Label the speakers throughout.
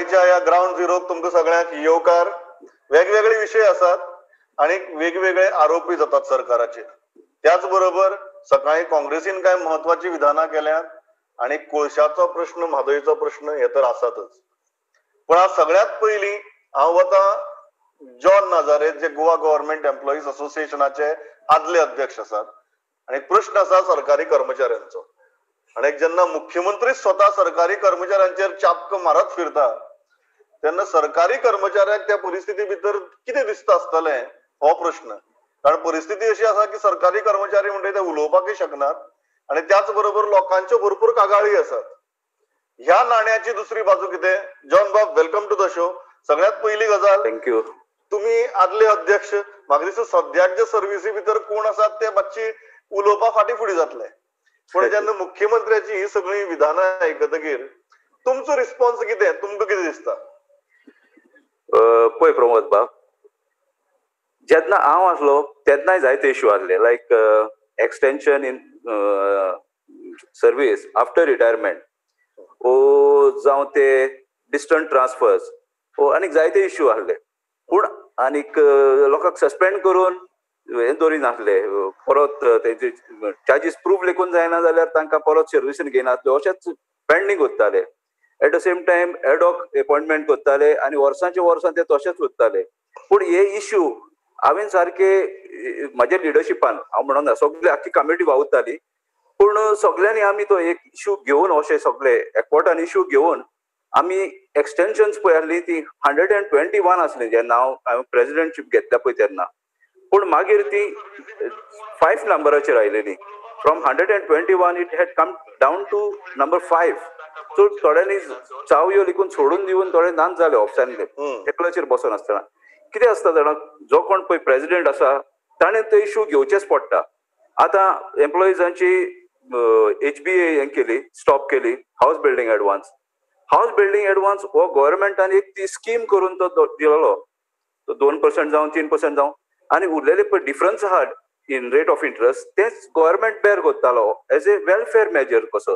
Speaker 1: आयच्या ह्या ग्रावंड झिरोक तुमकां सगळ्यांक येवकार. वेगवेगळे विशय आसात आणि वेगवेगळे आरोपी जातात सरकाराचेर. त्याच बरोबर सकाळी काँग्रेसीन कांय म्हत्वाची विधानां केल्यात आणि कोळशाचो प्रश्न, म्हादयचो प्रश्न हे तर आसातच. पण आज सगळ्यात पयलीं हांव वता जॉन नाझारेथ, जे गोवा गव्हर्नमेंट एम्प्लॉईज असोसिएशनाचे आदले अध्यक्ष आसात. आणि प्रश्न आसा सरकारी कर्मचाऱ्यांचो. आणि जेन्ना मुख्यमंत्री स्वतः सरकारी कर्मचाऱ्यांचेर चापक मारत फिरता तेन्ना सरकारी कर्मचाऱ्यांक त्या परिस्थिती भितर कितें दिसता आसतलें हो प्रश्न. कारण परिस्थिती अशी आसा की सरकारी कर्मचारी म्हणजे ते उलोवपाकय शकनात आणि त्याच बरोबर लोकांच्यो भरपूर कागाळी आसात. ह्या नाण्याची दुसरी बाजू कितें? जॉन बाब, welcome to the show. सगळ्यात पयली गजाल,
Speaker 2: thank you.
Speaker 1: तुम्ही आदले अध्यक्ष, म्हाका दिसता सद्याक जे सर्विसी भितर कोण आसात ते मातशी उलोवपा फाटी फुडें जातले. पण जेन्ना मुख्यमंत्र्याची ही सगळी विधानां आयकतकीर तुमचो रिस्पॉन्स कितें, तुमकां कितें दिसता?
Speaker 2: पळय प्रमोद बाब, जेन्ना हांव आसलो तेन्नाय जायते इश्यू आसले, like extension in service after retirement ओ जावं ते डिस्टंट ट्रान्सफर्स ओ आनीक जायते इश्यू आसले. पूण आनीक लोकांक सस्पेंड करून हें दवरिनासले, परत तेंचे चार्जीस प्रूफ लेखून जायना जाल्यार तांकां परत सर्विसीन घेयनासले, अशेंच पेंडींग उरताले. At the same time ad hoc appointment करताले आनी वर्सांचे वर्सां ते तशेंच उरताले. पूण हे इश्यू हांवें सारके म्हाज्या लिडरशिपान, हांव म्हणून सगळे आख्खी कमिटी वावुरताली, पूण सगळ्यांनी आमी तो एक इश्यू घेवन अशे सगळे एकवटान इश्यू घेवन आमी एक्सटेंशन्स पळय आसली ती 121 आसली जेन्ना हांव प्रेजिडेंटशीप घेतल्या पळय तेन्ना. पूण मागीर ती 5 नंबराचेर आयलेली. From 121 it had come down to number 5. So थोड्यांनी चावयो लिखून सोडून दिवन थोडे नाच जाले ऑफिसांतले टेबलाचेर बसून आसतना. कितें आसता जाणा, जो कोण पळय प्रेजिडेंट आसा ताणें तो इश्यू घेवचेच पडटा. आतां एम्प्लॉइजांची HBA हें केली, स्टॉप केली, house building advance. House building advance हो गव्हर्मेंटान एक ती स्कीम करून तो दिलेलो, तो 2% जावं 3% जावं, आनी उरलेले पळय डिफरन्स आहा इन रेट ऑफ इंट्रस्ट तेच गव्हर्मेंट बेर करतालो एज ए वेलफेअर मेजर कसो,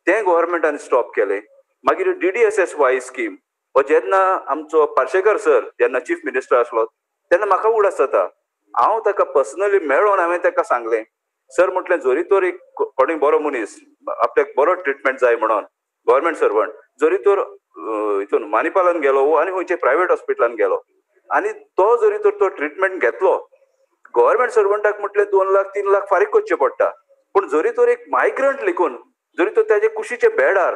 Speaker 2: तें गव्हर्मेंटान स्टॉप केलें. मागीर DDSSY scheme हो जेन्ना आमचो पार्शेकर सर जेन्ना चीफ मिनिस्टर आसलो तेन्ना म्हाका उडास जाता, हांव ताका पर्सनली मेळोन हांवें ताका सांगलें, सर म्हटलें जरी तर एक कोणूय बरो मनीस आपल्याक बरो ट्रिटमेंट जाय म्हणून गव्हर्मेंट सर्वंट जरी तर हितून मानिपालान गेलो आनी खंयचे प्रायवेट हॉस्पिटलान गेलो आनी तो जरी तर तो ट्रिटमेंट घेतलो, गव्हर्मेंट सर्वंटाक म्हटलें 2 लाख 3 लाख फारीक करचे पडटा. पूण जरी तर एक मायग्रंट लेखून जरी तर ताजे कुशीचे बेडार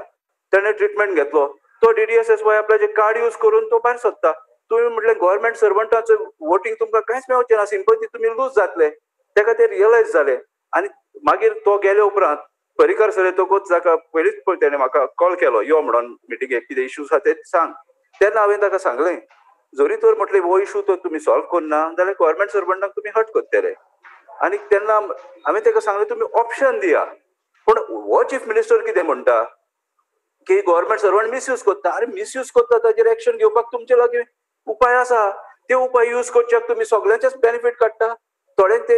Speaker 2: ताणें ट्रिटमेंट घेतलो, तो DDSSY आपल्याचे कार्ड यूज करून तो भायर सोदता. तुमी म्हटलें गव्हर्मेंट सर्वंटाचो वोटींग तुमकां कांयच मेळचें ना, सिंपती तुमी लूज जातले. ताका ते रियलायज जालें आनी मागीर तो गेले उपरांत पर्रीकर सर येतकूच ताका पयलींच पळय तेणें म्हाका कॉल केलो, यो म्हणून मिटिंगेक कितें इश्यूज आसा ते सांग. तेन्ना हांवें ताका सांगलें, जरी तर म्हटलें हो इश्यू तर तुमी सॉल्व करना जाल्यार गव्हर्मेंट सर्वंटाक तुमी हर्ट करतले. आनी तेन्ना हांवें ताका सांगलें तुमी ऑप्शन दिया. पूण हो चीफ मिनिस्टर कितें म्हणटा की गव्हर्मेंट सर्वंट मिसयूज करता. अरे मिसयूज करता ताजेर एक्शन घेवपाक तुमचे लागीं उपाय आसा, ते उपाय यूज करच्याक तुमी सगळ्यांचेच बेनिफीट काडटा. थोड्यांक ते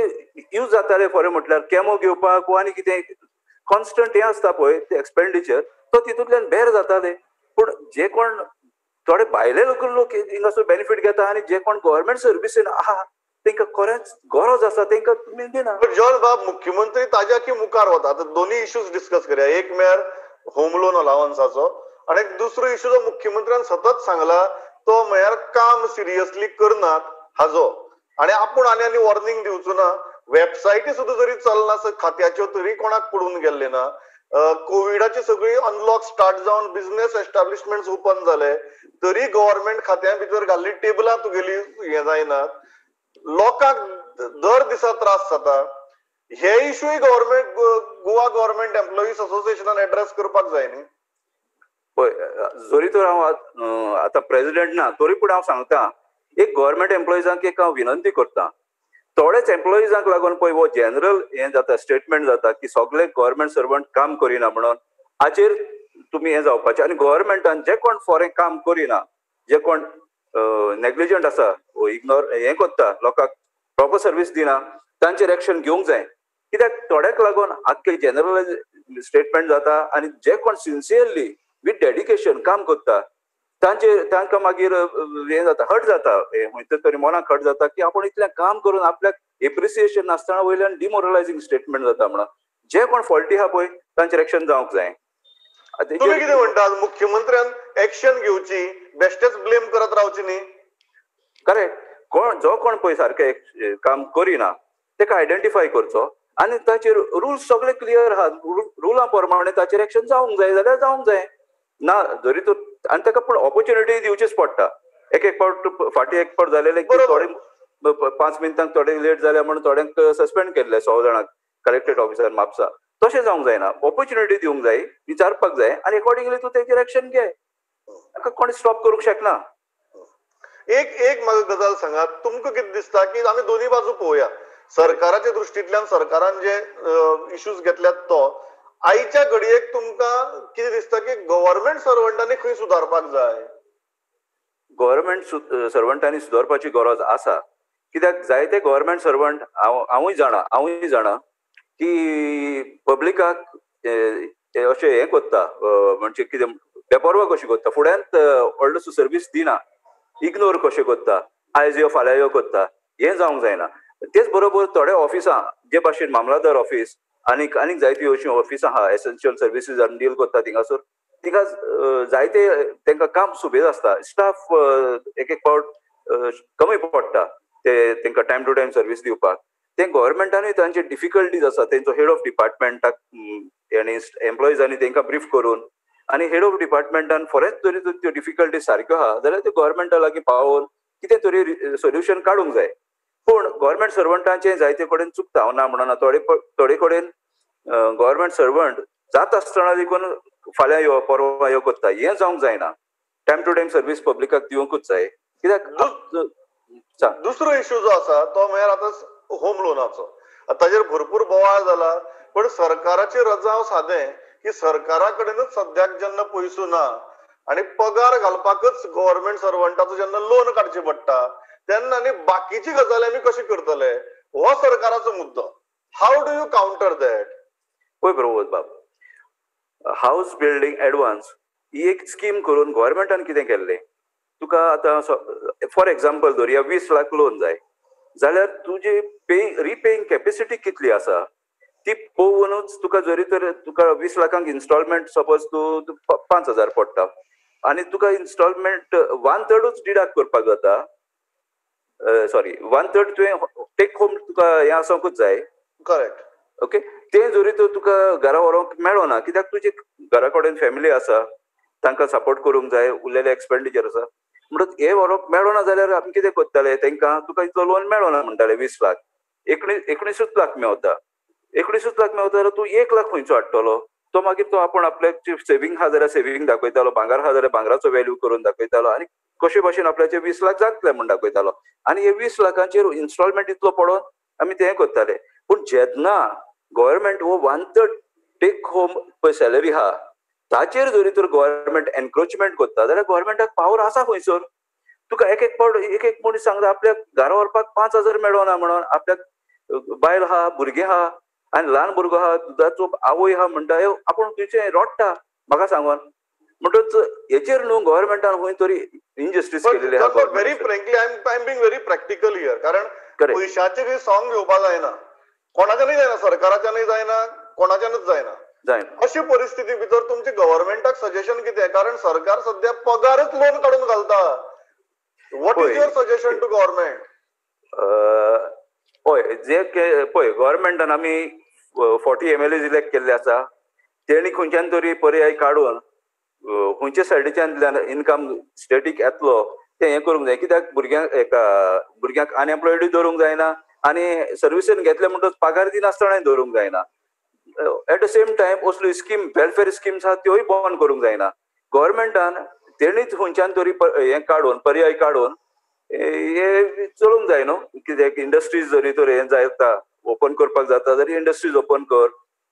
Speaker 2: यूज जाताले फॉर म्हटल्यार केमो घेवपाक वा आनी कितें कॉन्स्टंट हें आसता पळय ते एक्सपेंडिचर तो तितूंतल्यान बेर जाताले. पूण जे कोण थोडे भायले लोक हिंगासर बेनिफीट घेता आनी जे कोण गव्हर्मेंट सर्विसीन आहा तांकां खरेंच गरज आसा तांकां तुमी दिना.
Speaker 1: जॉन बाब, मुख्यमंत्री ताज्या की मुखार वता. आतां दोन्ही इश्यूज डिस्कस करया. एक म्हळ्यार होम लोन अलावन्साचो आनी दुसरो इश्यू जो मुख्यमंत्र्यान सतत सांगला तो म्हळ्यार काम सिरियसली करनात हाजो. आनी आपूण आनी आनी वॉर्निंग दिवचो ना. वेबसायटी सुद्दां जरी चलना खात्याच्यो तरी कोणाक पडून गेल्ले ना. कोविडाची सगळी अनलॉक स्टार्ट जावन बिझनेस एस्टाब्लिशमेंट ओपन जाले तरी गव्हर्मेंट खात्या भितर घाल्ली टेबलां तुगेली हें जायनात. लोकांक दर दिसा त्रास जाता. हे इश्यूय गव्हर्मेंट गोवा गव्हर्मेंट एम्प्लॉईज असोसिएशनान एड्रेस करपाक जाय न्ही.
Speaker 2: पळय जरी तर हांव आतां प्रेजिडेंट ना तरी पूण हांव सांगता, एक गव्हर्मेंट एम्प्लॉइजांक एक हांव विनंती करता, थोडेच एम्प्लॉइजांक लागून पळय हो जनरल हें जाता, स्टेटमेंट जाता की सगळे गव्हर्मेंट सर्वंट काम करिना म्हणून हाचेर तुमी हें जावपाचें. आनी गव्हर्मेंटान जे कोण फॉरेन काम करिना, जे कोण नेग्लिजंट आसा, इग्नोर हें करता, लोकांक प्रॉपर सर्वीस दिना, तांचेर एक्शन घेवंक जाय. कित्याक थोड्याक लागून आख्खे जनरलायज स्टेटमेंट जाता आनी जे कोण सिन्सियरली विथ डेडिकेशन काम करता तांचे तांकां मागीर हें जाता, हट जाता, खंयच्या तरी मनाक हट जाता की आपूण इतलें काम करून आपल्याक एप्रिसिएशन नासतना वयल्यान डिमोरलायझींग स्टेटमेंट जाता. म्हणून जे कोण फॉल्टी आहा पळय तांचेर एक्शन जावंक जाय.
Speaker 1: तुमी कितें म्हणटा, मुख्यमंत्र्यान एक्शन घेवची, बेश्टेच ब्लेम करत रावची न्ही?
Speaker 2: करेक्ट. कोण जो कोण पळय सारकें काम करिना ताका आयडेंटिफाय करचो आनी ताचेर रुल्स सगळे क्लियर आहा, रुला प्रमाणे ताचेर एक्शन जावंक जाय जाल्यार जावंक जाय ना जरी तो आनी ताका पूण ऑपॉर्च्युनिटी दिवचीच पडटा. एक एक फावट फाटीं एक फावट जालेले की थोडे 5 मिनटांक थोडे लेट जाले म्हणून थोड्यांक सस्पेंड केल्ले 100 जाणांक कलेक्टेड ऑफिसर म्हापसा. तशें जावंक जायना, ऑपॉर्च्युनिटी दिवंक जाय, विचारपाक जाय आनी एकॉर्डिंगली तूं तेजेर एक्शन घे, ताका कोण स्टॉप करूंक शकना.
Speaker 1: एक एक म्हाका गजाल सांगात, तुमकां कितें दिसता की आमी दोनूय बाजू पळोवया, सरकाराच्या दृश्टींतल्यान सरकारान जे इश्यूज घेतल्यात तो आयच्या घडयेक तुमकां कितें दिसता की गव्हर्मेंट सर्वंटांनी खंय सुदारपाक जाय?
Speaker 2: गव्हर्मेंट सर्वंटांनी सुदारपाची गरज आसा, कित्याक जायते गव्हर्मेंट सर्वंट हांवूय जाणा की पब्लिकाक अशें हें करता, म्हणजे कितें बेपर्वा कशी करता, फुड्यांत व्हडलोसो सर्वीस दिना, इग्नोर कशें करता, आयज यो फाल्यां यो करता, हें जावंक जायना. तेच बरोबर थोडे ऑफिसां जे भाशेन मामलादार ऑफिस आनीक आनीक जायतीं अशीं ऑफिसां आहा एसेन्शियल सर्विसीस आनी डील करता, थिंगासर तिंगा जायते तांकां काम सुबेज आसता, स्टाफ एक एक फावट कमी पडटा ते तांकां टायम टू टायम सर्वीस दिवपाक. ते गव्हर्मेंटानूय तांचे डिफिकल्टीज आसा, तेंचो हेड ऑफ डिपार्टमेंटाक आनी एम्प्लॉइजांनी तांकां ब्रीफ करून आनी हेड ऑफ डिपार्टमेंटान फोरेच तरी त्यो डिफिकल्टीज सारक्यो आहा जाल्यार त्यो गव्हर्मेंटा लागीं पावोवन कितें तरी सोल्युशन काडूंक जाय. पूण गव्हर्मेंट सर्वंटांचें जायते कडेन चुकता, हांव ना म्हणना, थोडे कडेन गव्हर्मेंट सर्वंट जाता आसतना देखून फाल्यां यो परवां यो करता, हें जावंक जायना. टायम टू टायम सर्वीस पब्लिकाक दिवंकूच जाय. कित्याक
Speaker 1: दुसरो इश्यू जो आसा तो म्हळ्यार आतां होम लोनाचो, ताजेर भरपूर बोवाळ जाला, पण सरकाराचे रजांव सादें की सरकारा कडेनच सद्याक जेन्ना पयसो ना आनी पगार घालपाकच गव्हर्मेंट सर्वंटाचो जेन्ना लोन काडचें पडटा तेन्ना आनी बाकीची गजाली आमी कशी करतले, हो सरकाराचो मुद्दो. How do you counter that?
Speaker 2: पळय प्रमोद बाब, हावस बिल्डींग एडवान्स ही एक स्कीम करून गव्हर्मेंटान कितें केल्लें, तुका आतां फॉर एग्जाम्पल धरुया 20 लाख लोन जाय जाल्यार तुजी रिपेइंग कॅपेसिटी कितली आसा ती पळोवनूच तुका जरी तर तुका 20 लाखांक इन्स्टॉलमेंट सपोज तूं 5,000 पडटा आनी तुका इन्स्टॉलमेंट 1/3 डिडक्ट करपाक जाता, सॉरी 1/3 तुवें टेक होम तुका हें आसूंकूच जाय.
Speaker 1: करेक्ट.
Speaker 2: ओके, तें जरी तर तुका घरा व्हरूंक मेळना कित्याक तुजे घरा कडेन फॅमिली आसा, तांकां सपोर्ट करूंक जाय, उरलेले एक्सपेंडिचर आसा, म्हणटच हें व्हरूंक मेळना जाल्यार आमी कितें करताले, तांकां तुका इतलो लोन मेळना म्हणटाले, 20 लाख 19 लाख मेवता, 19 लाख मेवता जाल्यार तूं 1 लाख खंयचो हाडटलो? तो मागीर तो आपूण आपल्याक सेवींग आहा जाल्यार सेवींग दाखयतालो, भांगर आहा जाल्यार भांगराचो वेल्यू करून दाखयतालो आनी कशे भाशेन आपल्याचे 20 लाख जातले म्हूण दाखयतालो आनी हे 20 लाखांचेर इन्स्टॉलमेंट इतलो पडोन आमी तें करताले. पूण जेन्ना गव्हर्मेंट हो 1/3 टेक होम पळय सॅलरी आहा ताचेर जरी तर गव्हर्मेंट एनक्रोचमेंट करता जाल्यार गव्हर्मेंटाक पावर आसा खंयसर? तुका एक एक फावट एक एक मनीस सांगता आपल्याक घरा व्हरपाक 5,000 मेळना म्हणून, आपल्याक बायल आहा, भुरगें आहा आनी ल्हान भुरगो आहा, दुदाचो आवय आहा म्हणटा, आपूण तुजें रडटा म्हाका सांगोन. म्हणटच हेचेर न्हू गव्हर्मेंटान खंय तरी इनजस्टीस केलेली आहा.
Speaker 1: Very frankly I am being very practical here, कारण पयशाचें खंय सॉंग घेवपाक जायना, कोणाच्यानूय जायना, सरकाराच्यानूय जायना, कोणाच्यानूच जायना. अशी परिस्थिती भितर तुमचे गव्हर्मेंटाक सजेशन कितें? कारण सरकार सद्या पगारच लोन काडून घालता. What is your suggestion to government?
Speaker 2: पळय जे पळय गव्हर्मेंटान आमी 40 MLAs elect केल्ले आसा, तेणी खंयच्यान तरी पर्याय काडून खंयच्या सायडीच्यान इनकम स्टेटीक येतलो तें हें करूंक जाय. कित्याक भुरग्यांक एका भुरग्यांक अनएम्प्लॉयडूय दवरूंक जायना आनी सर्विसीन घेतले म्हणटच पगार दिनासतनाय दवरूंक जायना. एट the same time असल्यो स्कीम वेलफेअर स्किम्स आहा त्योय बंद करूंक जायना. गव्हर्मेंटान तेणीच खंयच्यान तरी हें काडून पर्याय काडून हे चलोवंक जाय न्हू. कित्याक इंडस्ट्रीज जरी तर हें जाता ओपन करपाक जाता जाल्यार इंडस्ट्रीज ओपन कर,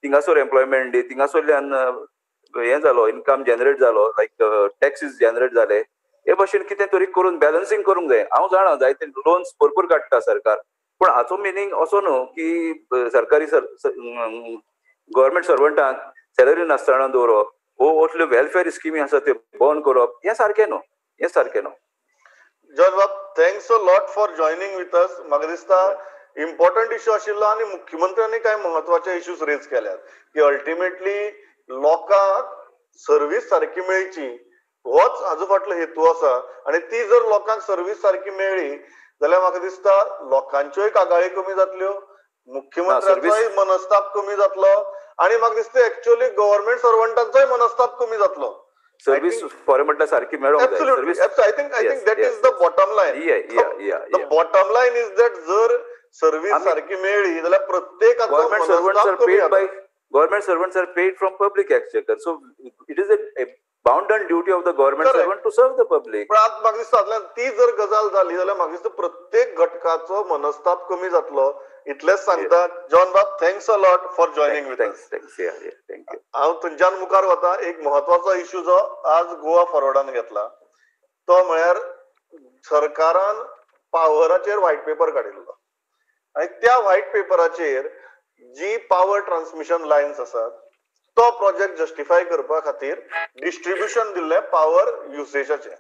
Speaker 2: थिंगासर एम्प्लॉयमेंट दी, थिंगासरल्यान हें जालो इनकम जनरेट जालो, लायक टॅक्सीस जनरेट जाले, हे भाशेन कितें तरी करून बॅलन्सींग करूंक जाय. हांव जाणा जायते लोन्स भरपूर काडटा सरकार, पूण हाचो मिनींग असो न्हू की सरकारी गव्हर्मेंट सर्वंटांक सॅलरी नासतना दवरप वो असल्यो वेलफेअर स्किमी आसा त्यो बंद करप हें सारकें न्हू. हें सारकें न्हू.
Speaker 1: जॉर्ज बाब, thanks a lot for joining with us. म्हाका दिसता इम्पॉर्टंट इश्यू आशिल्लो आनी मुख्यमंत्र्यांनी कांय म्हत्वाचे इश्यूज रेज केल्यात की अल्टिमेटली लोकांक सर्वीस सारकी मेळची होच हाजो फाटलो हेतू आसा आनी ती जर लोकांक सर्वीस सारकी मेळ्ळी जाल्यार म्हाका दिसता लोकांच्योय कागाळी कमी जातल्यो, मुख्यमंत्र्याचोय मनस्ताप कमी जातलो आनी म्हाका दिसता एक्चुअली गव्हर्मेंट सर्वंटांचोय मनस्ताप कमी जातलो.
Speaker 2: सर्वीस फॉर म्हटल्यार सारकी मेळोंक जाय.
Speaker 1: Absolutely, I think that is the bottom line. The bottom line is that जर सर्वीस सारकी मेळ्ळी जाल्यार प्रत्येकाचो मनस्ताप कमी जाता.
Speaker 2: Government servants are paid from public exchequer, so it is a bounden duty of the government servant to serve the public.
Speaker 1: पण आज म्हाका दिसता ती जर गजाल जाली जाल्यार म्हाका दिसता प्रत्येक घटकाचो मनस्ताप कमी जातलो. इतलेंच सांगता. जॉन बाब, thanks a lot for joining with us.
Speaker 2: Thank you.
Speaker 1: हांव तुमच्यान मुखार वता. एक म्हत्वाचो इश्यू जो आज गोवा फॉरवर्डान घेतला तो म्हळ्यार सरकारान पावराचेर व्हायट पेपर काडिल्लो आनी त्या व्हायट पेपराचेर जी पावर ट्रान्समिशन लायन्स आसात तो प्रोजेक्ट जस्टिफाय करपा खातीर डिस्ट्रिब्युशन दिल्लें पावर युसेजाचें.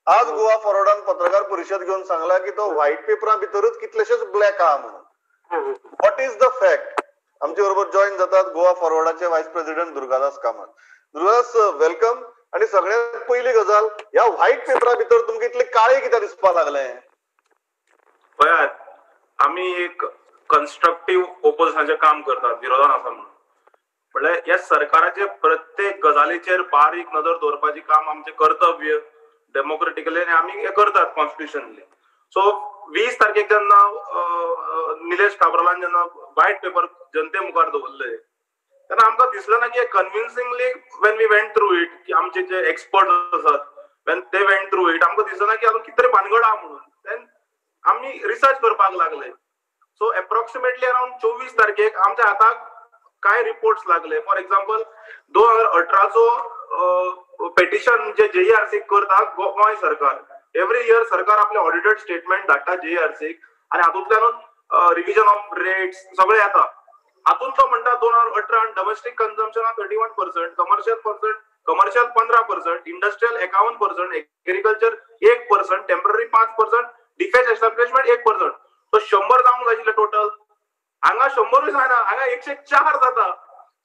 Speaker 1: आज गोवा फॉरवर्डान पत्रकार परिशद घेवन सांगला की तो व्हायट पेपरा भितरूच कितलेशेच ब्लॅक आहा म्हणून. What is the fact? आमचे बरोबर जॉईन जातात Goa फॉरवर्डाचे vice president Durgadas Kamat. Durgadas, welcome. आणि सगळ्यात पहिली गजाल, ह्या व्हायट पेपरा भितर तुमकां इतले काळे कित्याक दिसपाक लागले?
Speaker 3: पळयात, आमी एक कन्स्ट्रक्टीव ओपोजिशनाचें काम करतात, विरोधान आसा म्हणून. म्हणल्यार ह्या सरकाराचे प्रत्येक गजालीचेर बारीक नदर दवरपाचें काम आमचें कर्तव्य डेमोक्रेटिकली आनी आमी हें करतात कॉन्स्टिट्युशनली. सो 20 तारखेक जेन्ना निलेश काब्रालान जेन्ना व्हायट पेपर जनते मुखार दवरले तेन्ना आमकां दिसलें ना की convincingly when we went through it, की आमचे जे एक्सपर्ट आसात when they went through it, आमकां दिसलें ना की आजून कितें तरी भानगड आहा म्हणून. देन आमी रिसर्च करपाक लागले. सो एप्रॉक्सिमेटली अरावंड 24 तारखेक आमच्या हाताक कांय रिपोर्ट्स लागले. फॉर एक्झाम्पल 2018चो पेटिशन जे जेईआरसी करता गोंय सरकार, एवरी इयर सरकार आपले ऑडिटेड स्टेटमेंट धाडटा जेईआरसीक आनी हातूंतल्यानूच रिविजन ऑफ रेट्स सगळे येता. हातूंत तो म्हणटा 2018 domestic consumption 31%, commercial 15%, industrial 51%, agriculture 1%, temporary 5%, defence establishment 1%. So 100 जावंक जाय आशिल्ले टोटल, हांगा 100 जायना, हांगा 104 जाता.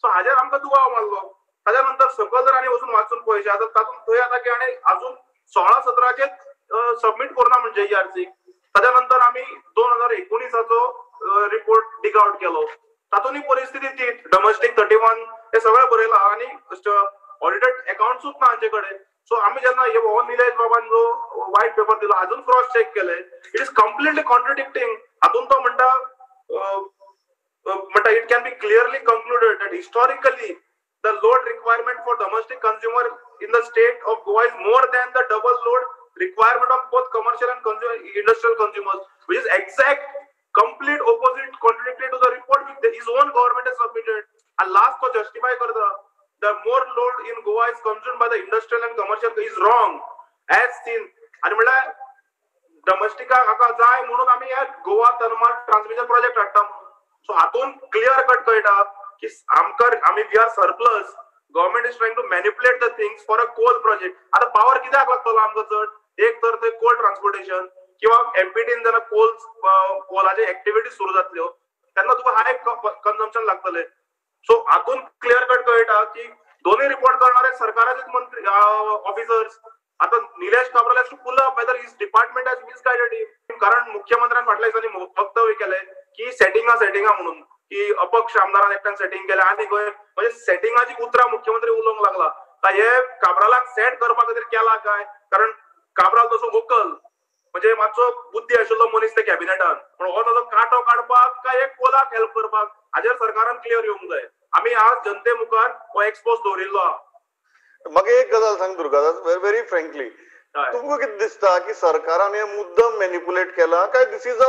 Speaker 3: सो हाजेर आमकां दुबाव मारलो. ताज्या नंतर सकयल जर आनी वचून वाचून पळयशे आतां तातूंत थंय येता की आनी अजून 16-17चेर सबमीट करुना म्हणजे जेईआरसीक. ताज्या नंतर आमी 2019चो रिपोर्ट डिग आवट केलो, तातूंतय परिस्थिती ती डोमेस्टीक 31 हे सगळें बरयलां आनी ऑडिटेड अकाउंट्सूच ना हांचे कडेन. सो आमी जेन्ना हो निलेश बाबान जो व्हायट पेपर दिलो अजून क्रॉस चॅक केले, it is completely contradicting. हातूंत तो म्हणटा म्हणटा it can be clearly concluded that historically the load requirement for domestic consumer in the state of Goa is more than the double load requirement of both commercial and industrial consumers, which is exact complete opposite, contradictory to the report which his own government has submitted. And last to justify karta, the more load in Goa is consumed by the industrial and commercial is wrong as seen. आणि म्हणल्यार डोमेस्टिकाक हाका जाय म्हणून आमी ह्या Goa तनमार transmission project हाडटा. So हातून clear cut कळटा की आमकां आमी we are surplus, government is trying to manipulate the things for a coal project. आतां पावर कित्याक लागतलो आमकां चड? एक तर ते कोल ट्रान्सपोर्टेशन किंवा एमपीटीन जेन्ना कोलाचे एक्टिविटीज सुरू जातल्यो तेन्ना तुका हाय कन्जम्पशन लागतले. सो हातून क्लियर कट कळटा की दोनूय रिपोर्ट करणारे सरकाराचेच मंत्री ऑफिसर्स. आतां Nilesh Cabral has to pull up whether his department has misguided him, कारण मुख्यमंत्र्यान फाटल्या दिसांनी वक्तव्य केलें की सेटिंगा सेटिंगा म्हणून, की अपक्ष आमदारान एकट्यान सेटींग केलें आनी खंय म्हणजे सेटिंगाची उतरां मुख्यमंत्री उलोवंक लागला. काय हे काब्रालाक सेट करपा खातीर केला काय? कारण काब्राल तसो वकल म्हणजे मातसो बुद्धी आशिल्लो मनीस ते कॅबिनेटान, पूण हो ताजो कांटो काडपाक काय एक कोलाक हेल्प करपाक हाजेर सरकारान क्लियर येवंक जाय. आमी आज जनते मुखार हो एक्सपोज दवरिल्लो आहा.
Speaker 1: म्हाका एक गजाल सांग दुर्गादास, व्हेरी फ्रँकली, तुमकां कितें दिसता की सरकारान हे मुद्दम मॅनिपुलेट केला काय this is a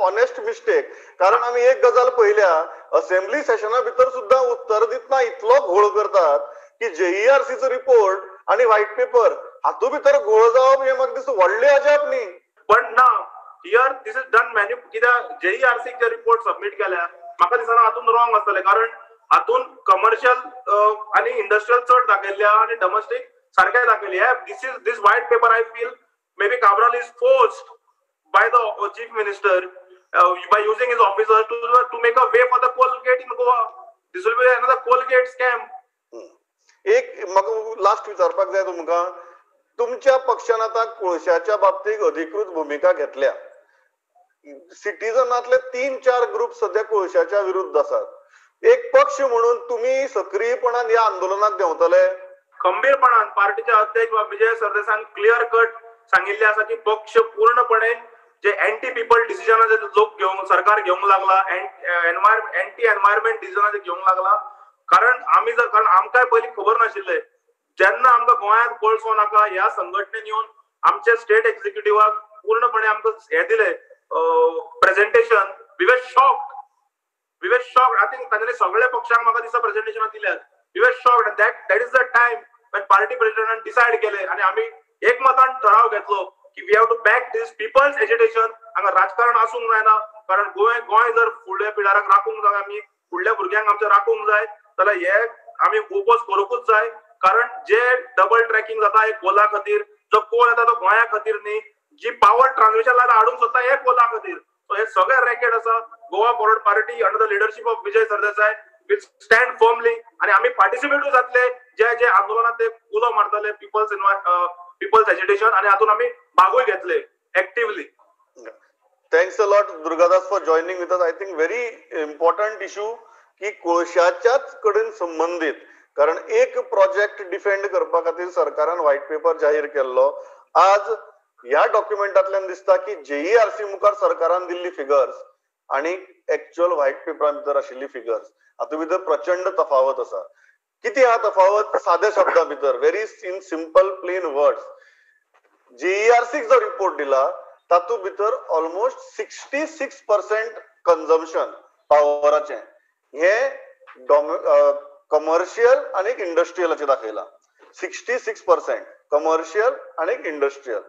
Speaker 1: honest mistake? कारण आमी एक गजाल पळयल्या, असेंब्ली सेशना भितर सुद्दां उत्तर दितना इतलो घोळ करतात की जेईआरसीचो रिपोर्ट आनी व्हायट पेपर हातूंत भितर घोळ जावप हें म्हाका दिसता व्हडलें अजाप न्ही.
Speaker 3: पण ना, here this is done कित्याक जेईआरसीक जे रिपोर्ट सबमीट केल्या म्हाका दिसना हातूंत रॉंग आसतलें, कारण हातूंत कमर्शियल आनी इंडस्ट्रियल चड दाखयल्ले आहा आनी डोमेस्टीक सारखे दाखयली. This is this white paper, I feel maybe Cabral is forced by the chief minister by using his officers to make a way for the coal gate in Goa. This will be another coal gate scam.
Speaker 1: एक म्हाका last विचारपाक जाय तुमकां, तुमच्या पक्षान आतां कोळशाच्या बाबतीत अधिकृत भुमिका घेतल्या. सिटीजनांतले 3-4 ग्रुप सध्या कोळशाच्या विरुद्ध आसात. एक पक्ष म्हणून तुम्ही सक्रियपणान ह्या आंदोलनाक देंवतले?
Speaker 3: खंबीरपणान पार्टीचे अध्यक्ष विजय सरदेसायान क्लियर कट सांगिल्ले आसा की पक्ष पूर्णपणे जे एंटी पीपल डिसिजनां जे लोक घेवंक सरकार घेवंक लागला, एंटी एनवायरमेंट डिसिजनां जे घेवंक लागला. कारण आमी जर, कारण आमकांय पयलीं खबर नाशिल्लें जेन्ना आमकां गोंयांत कोळसो नाका ह्या संघटनेन येवन आमचे स्टेट एक्झिक्युटिव्हाक पूर्णपणे आमकां हें दिलें presentation. We were shocked, we were shocked. I think तांच्यांनी सगळ्या पक्षांक म्हाका दिसता प्रेझेंटेशनां दिल्यात. We were shocked. That is the time when party प्रेसिडेंटान decide केलें आनी आमी एकमतान ठराव घेतलो की we have to back this people's agitation. हांगा राजकारण आसूंक जायना, कारण गोंय जर फुडल्या पिळाराक राखूंक जाय, आमी फुडल्या भुरग्यांक आमच्या राखूंक जाय जाल्यार हे आमी ओपोज करूंकूच जाय. कारण जे डबल ट्रॅकिंग जाता हे कोला खातीर, जो कोल येता तो गोंया खातीर न्ही, जी पावर ट्रान्समिशन लायन हाडूंक सोदता हे कोला खातीर. सो हे सगळे रॅकेट आसा. Goa Forward Party under the leadership of Vijay Sardesai will stand firmly आनी आमी पार्टिसिपेटूय जातले जे जे आंदोलनात ते उलो मारतले पिपल्स एजिटेशन, आनी हातूंत आमी भागूय घेतले actively.
Speaker 1: Thanks a lot Durgadas for joining with us. I think very important issue की कोळशाच्याच कडेन संबंदीत, कारण एक प्रोजेक्ट डिफेंड करपा खातीर सरकारान व्हायट पेपर जाहीर केल्लो. आज ह्या डॉक्युमेंटांतल्यान दिसता की जेईआरसी मुखार सरकारान दिल्ली फिगर्स आणि एक्च्युअल व्हायट पेपरा भितर आशिल्ली फिगर्स हातूंत भितर प्रचंड तफावत आसा. कितें हा तफावत? साद्या शब्दां भितर, very in simple plain words, जेईआरसीक जो रिपोर्ट दिला तातूंत भितर ऑलमोस्ट 66% कन्जम्पशन पावराचें हे कमर्शियल आनी इंडस्ट्रियलाचें दाखयलां. 66% कमर्शियल आनी इंडस्ट्रियल.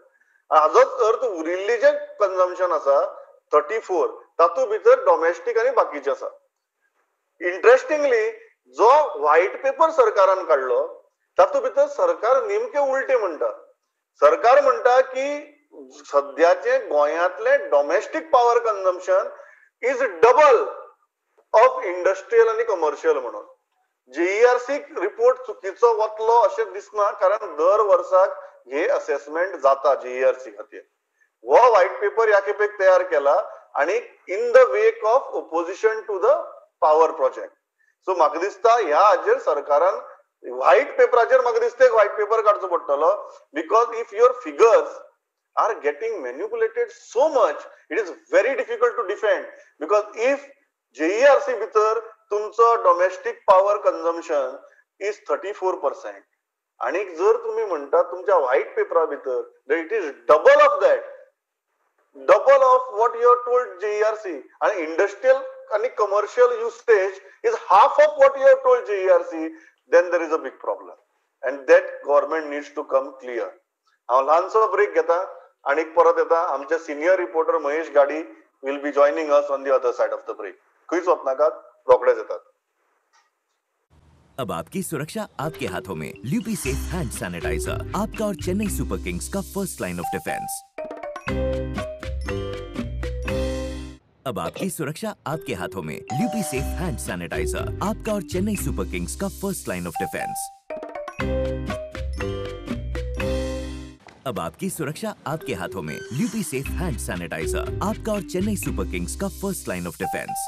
Speaker 1: हाजोच अर्थ उरिल्ली जें कन्जम्पशन आसा 34, तातूंत भितर डॉमेस्टीक आनी बाकीचे आसा. इंट्रस्टिंगली जो व्हायट पेपर सरकारान काडलो तातूंत भितर सरकार नेमके उलटे म्हणटा. सरकार म्हणटा की सद्याचे गोंयांतले domestic power consumption is double of industrial आनी कमर्शियल म्हणून. जेईआरसी रिपोर्ट चुकीचो वतलो अशें दिसना, कारण दर वर्साक हे असेसमेंट जाता जेईआरसी खातीर. हो व्हायट पेपर ह्या खेपेक तयार केला आनी in the wake of opposition to the power project. So म्हाका दिसता ह्या हाजेर सरकारान व्हायट पेपराचेर म्हाका दिसता एक व्हायट पेपर काडचो पडटलो, because if your figures are getting manipulated so much, it is very difficult to defend. Because if JERC भितर तुमचो domestic power consumption is 34% आनी जर तुमी म्हणटा तुमच्या व्हायट पेपरा भितर it is double of that, double of what you have told JERC, आनी industrial आनी commercial usage is half of what you have told JERC, then there is a big problem and that government needs to come clear. हांव ल्हानसो break घेता आनी परत येता. आमचे senior reporter Mahesh Gadi will be joining us on the other side of the break. खंयच वचनाकात, रोखडेच येतात.
Speaker 4: अब आपकी सुरक्षा आपके हाथों में. ल्यूपी सेफ हैंड सैनिटाइजर, आपका और चेन्नई सुपर किंग्स का फर्स्ट लाइन ऑफ डिफेंस. अब आपकी सुरक्षा आपके हाथों में. ल्यूपी सेफ हैंड सैनिटाइजर, आपका और चेन्नई सुपर किंग्स का फर्स्ट लाइन ऑफ डिफेंस. अब आपकी सुरक्षा आपके हाथों में. ल्यूपी सेफ हैंड सैनिटाइजर, आपका और चेन्नई सुपर किंग्स का फर्स्ट लाइन ऑफ डिफेंस.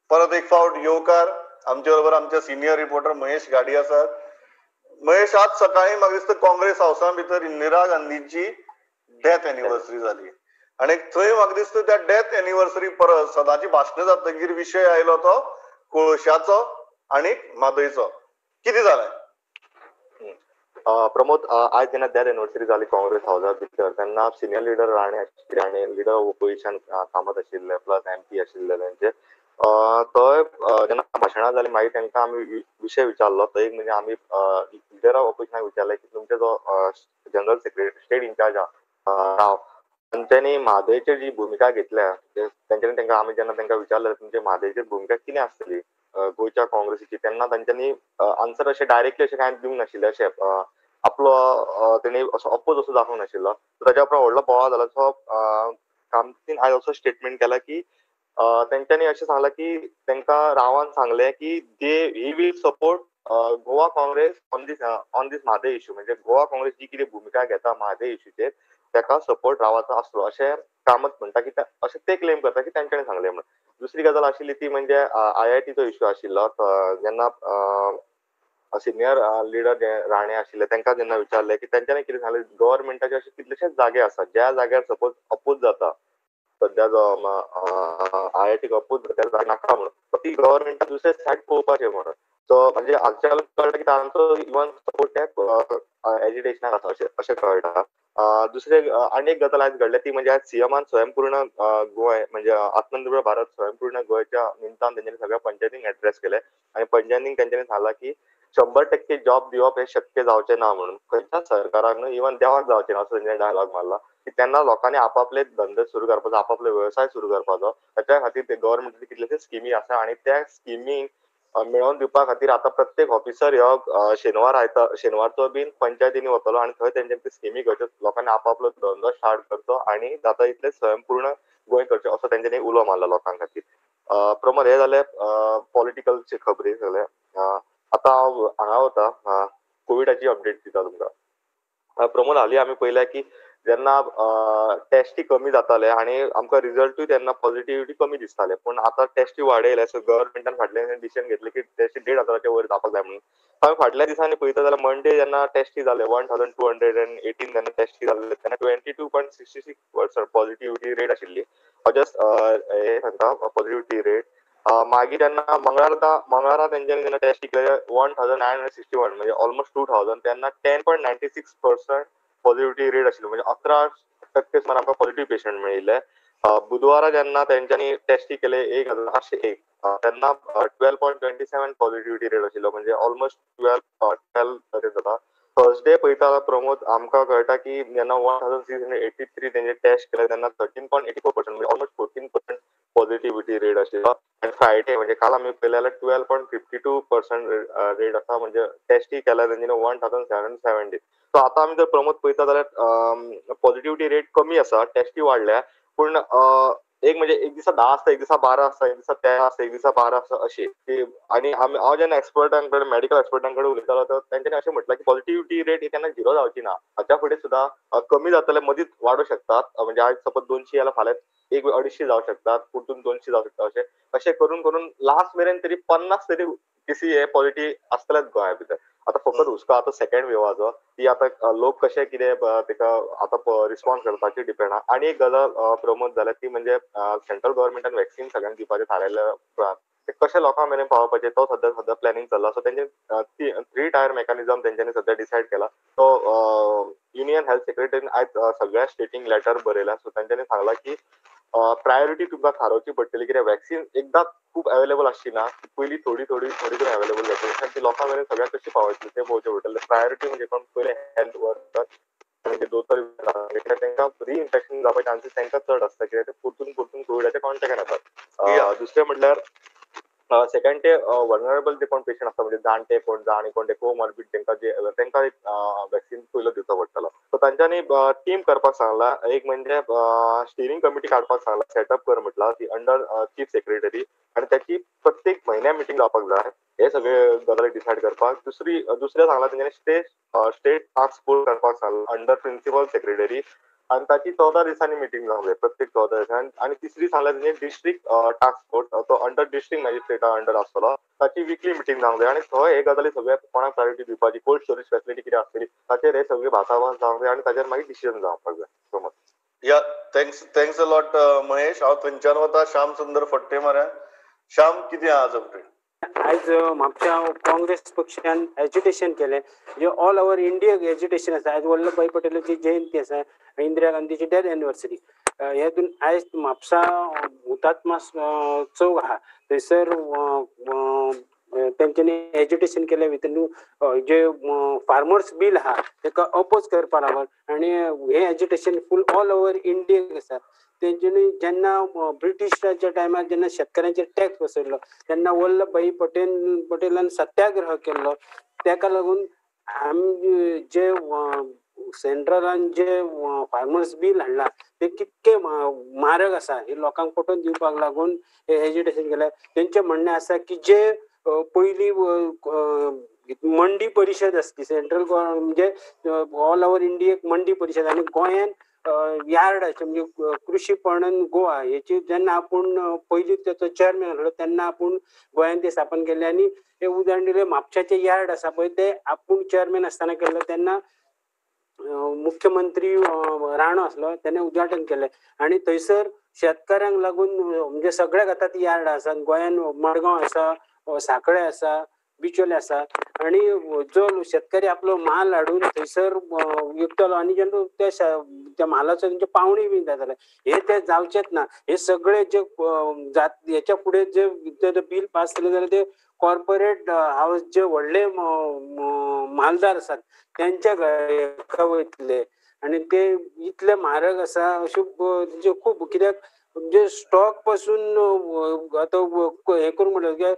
Speaker 1: परत एक फावट येवकार. आमचे बरोबर आमचे सिनियर रिपोर्टर महेश गाडी आसात. महेश, आज सकाळी म्हाका दिसता काँग्रेस हावसा भितर इंदिरा गांधीची डेथ एनिवर्सरी जाली आनी थंय म्हाका दिसता त्या डेथ एनिवर्सरी परस सदांची भाशणां जातकीर विशय आयलो तो कोळशाचो आनी म्हादयचो. कितें जालें
Speaker 5: प्रमोद? आज जेन्ना डेथ एनिवर्सरी जाली काँग्रेस हावसा भितर तेन्ना senior leader Rane leader of opposition Kamat आशिल्ले, प्लस एमपी आशिल्ले तेंचे. थंय जेन्ना भाशणां जाली मागीर तांकां आमी विशय विचारलो. तो एक म्हणजे आमी लिडर ऑफ ऑपोजिशनाक विचारलें की तुमचे जो जनरल सेक्रेटरी स्टेट इन्चार्ज आहा राव, तांच्यांनी म्हादयचेर जी भुमिका घेतल्या तेंच्यांनी तांकां आमी जेन्ना तांकां विचारलें तुमचे म्हादयचेर भुमिका कितें आसतली, गोंयच्या काँग्रेसीची तेन्ना तांच्यांनी आन्सर अशें डायरेक्टली अशें कांय दिवंक नाशिल्लें, अशें आपलो तेणी असो अपोज असो दाखोवंक नाशिल्लो. ताच्या उपरांत व्हडलो बोवाळ जालो. सो कामतीन आयज असो स्टेटमेंट केला की तेंच्यांनी अशें सांगलां की तांकां रावान सांगलें की they he will support Goa Congress on this Mhadei issue. म्हणजे गोवा काँग्रेस जी कितें भुमिका घेता म्हादय इश्यूचेर ताका सपोर्ट रावाचो आसलो अशें कामत म्हणटा की अशें ते क्लेम करता की तेंच्यांनी सांगलें म्हणून. दुसरी गजाल आशिल्ली ती म्हणजे IITचो इश्यू आशिल्लो. जेन्ना सिनियर लिडर जे राणे आशिल्ले तांकां जेन्ना विचारलें की तेंच्यांनी कितें सांगलें, गव्हर्मेंटाचे अशे कितलेशेच जागे आसात ज्या जाग्यार सपोज अपोज जाता, सद्या जो IITक अपोज जाता नाका म्हणून, ती गव्हर्मेंटाक दुसरे सायड पळोवपाचें म्हणून. सो म्हणजे हांगच्यान कळटा की तांचो इवन सपोर्ट त्या एजिटेशनाक आसा अशें अशें कळटा. दुसरे आनी एक गजाल आयज घडल्या ती म्हणजे आयज सीएमान स्वयंपूर्ण गोंय म्हणजे आत्मनिर्भर भारत स्वयंपूर्ण गोंयच्या निमतान तेंच्यांनी सगळ्या पंचायतींक एड्रेस केले आनी पंचायतींक तेंच्यांनी सांगलां की 100% जॉब दिवप हे शक्य जावचें ना म्हणून, खंयच्याच सरकाराक न्हू इवन देवाक जावचें ना असो तेंच्यांनी डायलॉग मारला की तेन्ना लोकांनी आपापले धंदे सुरू करपाचो, आपापले वेवसाय सुरू करपाचो. ताच्या खातीर ते गव्हर्मेंटाची कितलेशे स्किमी आसा आनी त्या स्किमी मेळोवन दिवपा खातीर आतां प्रत्येक ऑफिसर ह्यो शेनवार आयता शेनवारचो बीन पंचायतींनी वतलो आनी थंय तेंच्यांनी स्किमी घेवच्यो, लोकांनी आपापलो धंदो स्टार्ट करचो आनी जाता इतले स्वयंपूर्ण गोंय करचें असो तेंच्यांनी उलो मारला लोकां खातीर. प्रमोद, हे जाले पॉलिटिकलचे खबरी सगळे. आतां हांव हांगा वता, कोविडाची अपडेट दिता तुमकां. प्रमोद, हालीं आमी पळयल्या की जेन्ना टेस्टी कमी जाताले आनी आमकां रिजल्टूय तेन्ना पॉझिटिविटी कमी दिसताले, पूण आतां टेस्टी वाडयले. सो गव्हर्मेंटान फाटल्यान डिसिजन घेतले की टेस्टी 1,500 वयर जावपाक जाय म्हणून. हांवें फाटल्या दिसांनी पळयता जाल्यार मंडे जेन्ना टेस्टी जाले 1218 जेन्ना टेस्टी जाले तेन्ना 22.66% पॉझिटिविटी रेट आशिल्ली. हांव जस्ट हें सांगता पॉझिटिविटी रेट. मागीर जेन्ना मंगळारा तेंच्यांनी जेन्ना टेस्ट केले 1961 म्हणजे ऑलमोस्ट 2000, तेन्ना 10.96% पॉझिटिविटी रेट आशिल्ली, म्हणजे 11% सुमार आमकां पॉझिटिव्ह पेशंट मेळिल्ले. बुधवारा जेन्ना तेंच्यांनी टेस्टी केले 1801 तेन्ना 12.27 पॉझिटिविटी रेट आशिल्लो, म्हणजे ऑलमोस्ट 12 जाता. थर्सडे पळयता प्रमोद, आमकां कळटा की जेन्ना 1683 तेंचे टेस्ट केले तेन्ना 13.84% म्हणजे ऑलमोस्ट 14% पॉझिटिविटी रेट आशिल्लो. आनी फ्रायडे म्हणजे काल आमी पळयलें जाल्यार 12.52% रेट आसा, म्हणजे टेस्टी केल्या तेंच्यांनी 1770. सो आतां आमी जर प्रमोद पळयता जाल्यार पॉझिटिविटी रेट कमी आसा, टेस्टी वाडल्या, पूण एक म्हणजे एक दिसा 10 आसता, एक दिसा 12 आसता, एक दिसा 13 आसता, एक दिसा 12 आसता अशी. आनी आमी हांव जेन्ना एक्सपर्टां कडेन मेडिकल एक्सपर्टां कडेन उलयतालो तर तेंच्यांनी अशें म्हटलां की पॉझिटिविटी रेट ही केन्ना झिरो जावची ना, हाच्या फुडें सुद्दां कमी जातले, मदींच वाडूं शकतात. म्हणजे आयज सपोज 200 जाल्यार फाल्यां 1 250 जावं शकतात, परतून 200 जावं शकता, अशें अशें करून करून लास्ट मेरेन तरी 50 तरी केसी हे पॉझिटिव्ह आसतलेच गोंया भितर. आतां फकत हुस्को आतां सेकंड वेवाचो ती आतां लोक कशें कितें ताका आतां रिस्पॉन्स करपाचेर डिपेंड आहा. आनी एक गजाल प्रमोद जाल्या ती म्हणजे सेंट्रल गव्हर्मेंटान वॅक्सिन सगळ्यांक दिवपाचें थारायलें उपरांत ते कशें लोकां मेरेन पावोवपाचें तो सद्या सद्या प्लॅनिंग चल्ला. सो तेंचे 3 टायर मेकॅनिजम तेंच्यांनी सद्या डिसायड केला. तो युनियन हेल्थ सेक्रेटरीन आयज सगळ्या स्टेटींक लेटर बरयला. सो तेंच्यांनी सांगलां की प्रायोरिटी तुमकां थारोवची पडटली, कित्याक वॅक्सिन एकदां खूब अवेलेबल आसची ना, पयलीं थोडी थोडी थोडी करून अवेलेबल जातली आनी ती लोकां मेरेन सगळ्यांक कशी पावयतली तें पळोवचें पडटलें. प्रायोरिटी म्हणजे कोण पयलें हेल्थ वर्कर म्हणजे दोतोर, कित्याक तांकां रिइन्फेक्शन जावपाचे चान्सीस तांकां चड आसता, कित्याक ते परतून परतून कोविडाच्या कॉन्टेक्टान येतात. दुसरें म्हटल्यार सेकंड ते वल्नरेबल जे कोण पेशंट आसता म्हणजे जाणटे कोण जाण आनी कोण ते कोमॉर्बिड तांकां जे तांकां एक वॅक्सिन पयलो दिवचो पडटलो. सो तांच्यांनी टीम करपाक सांगला, एक म्हणजे स्टियरींग कमिटी काडपाक सांगला, सेटअप कर म्हटलां ती अंडर चीफ सेक्रेटरी, आनी ताची प्रत्येक म्हयन्या मिटींग जावपाक जाय हे सगळे गजाली डिसायड करपाक. दुसरें सांगलां तेंच्यांनी स्टेट टास्क फोर्स करपाक सांगलां अंडर प्रिन्सिपल सेक्रेटरी, आनी ताची 14 दिसांनी मिटींग जावंक जाय प्रत्येक 14 दिसांनी. आनी तिसरी सांगल्या तेंच्यांनी डिस्ट्रिक्ट टास्क फोर्स तो अंडर डिस्ट्रिक्ट मॅजिस्ट्रेटा अंडर आसतलो, ताची विकली मिटींग जावंक जाय आनी थंय हे गजाली सगळ्या कोणाक प्रायोरिटी दिवपाची, कोल्ड स्टोरेज फॅसिलिटी कितें आसतली ताचेर हे सगळे भासाभास जावंक जाय आनी ताचेर मागीर डिसिजन जावपाक जाय. So much.
Speaker 1: Yeah, thanks a lot Mahesh. हांव थंयच्यान वता श्याम सुंदर फट्टे माऱ्या. श्याम, कितें आज अपडेट?
Speaker 6: आयज म्हापशा काँग्रेस पक्षान एज्युटेशन केलें, जे ऑल ओवर इंडिया एज्युटेशन आसा. आयज वल्लभभाई पटेलाची जयंती आसा, इंदिरा गांधीची डेथ एनिवर्सरी. हेतून आयज म्हापसा हुतात्मा चौक आहा थंयसर तेंच्यांनी एज्युटेशन केलें भितर जे फार्मर्स बील आहा तेका अपोज करपा लागून आनी हे एज्युटेशन फूल ऑल ओवर इंडियेक आसा. तेंच्यांनी जेन्ना ब्रिटिशाच्या टायमार जेन्ना शेतकऱ्यांचेर टॅक्स बसयल्लो तेन्ना वल्लभभाई पटेलान सत्याग्रह केल्लो. तेका लागून आमी जे सेंट्रलान जे फार्मर्स बील हाडला ते कितके मारक आसा हे लोकांक पटोवन दिवपाक लागून हे एज्युटेशन केलें. तेंचें म्हणणें आसा की जे पयलीं मंडी परिशद आसली सेंट्रल म्हणजे ऑल ओवर इंडियेक मंडी परिशद आनी गोंयान यार्ड आसलें म्हणजे कृषी पणन गोवा हेची जेन्ना आपूण पयलीं तेचो चेअरमॅन आसलो तेन्ना आपूण गोंयान ते स्थापन केल्ले आनी हे उदाहरण दिलें म्हापशाचें यार्ड आसा पळय ते आपूण चेअरमॅन आसतना केल्लो तेन्ना मुख्यमंत्री राणो आसलो तेणे उद्घाटन केलें आनी थंयसर शेतकाऱ्यांक लागून म्हणजे सगळ्याक आतां ती यार्ड आसा गोंयान मडगांव आसा, साखळे आसा, बिचोले आसा आनी जो शेतकरी आपलो माल हाडून थंयसर विकतलो आनी जेन्ना त्या म्हालाचो तेंचे पावणी बी जाताले हे ते जावचेच ना. हे सगळे जे हेच्या फुडें जे बील पास केलें जाल्यार ते कॉर्पोरेट हावस जे व्हडले मालदार आसात तेंच्या हेका वयतले आनी ते इतले म्हारग आसा अशें तेंचे खूब कित्याक म्हणजे स्टॉक पासून आतां हें करूंक म्हणल्यार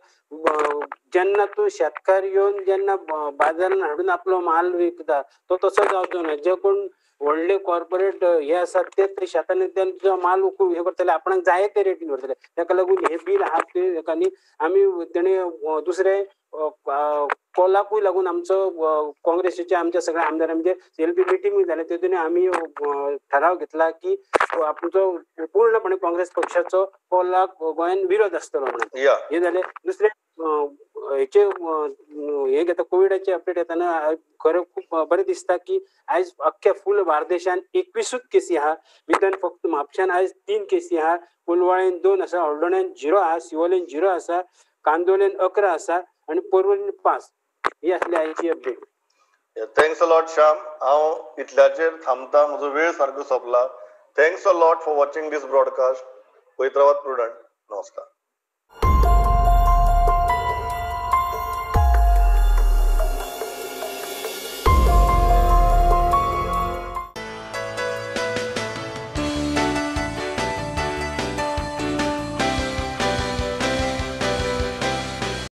Speaker 6: जेन्ना तूं शेतकार येवन जेन्ना बाजारान हाडून आपलो माल विकता तो तसो जावचो ना. जे कोण व्हडले कॉर्पोरेट हे आसात ते शेतांनी तेंचो माल हे करतले आपणाक जाय ते रेटीन व्हरतले. तेका लागून हे बील आहा ते आनी आमी तेणे दुसरे कोलाकूय लागून आमचो काँग्रेसीच्या आमच्या सगळ्या आमदारां म्हणजे एलपी मिटींगूय जाले तेतून आमी ठराव घेतला की आमचो पूर्णपणे काँग्रेस पक्षाचो कोलाक गोंयान विरोध आसतलो म्हणून. हे जालें. दुसरें हेचे हे घेता कोविडाचे अपडेट येतना खरें खूब बरें दिसता की आयज अख्ख्या फूल बार्देशान 21 केसी आहा, भितर फक्त म्हापशान आयज 3 केसी आहा, कोलवाळेन 2 आसा, हळदोण्यान 0 आहा, शिवोलेन 0 आसा, कांदोलेन 11 आसा आनी पर्वरीन 5. ही आसली आयची update.
Speaker 1: Thanks a lot Shyam. हांव इतल्याचेर थांबता, म्हजो वेळ सारको सोंपला. Thanks a lot for watching this broadcast. पळयत रावात प्रुडंट. नमस्कार.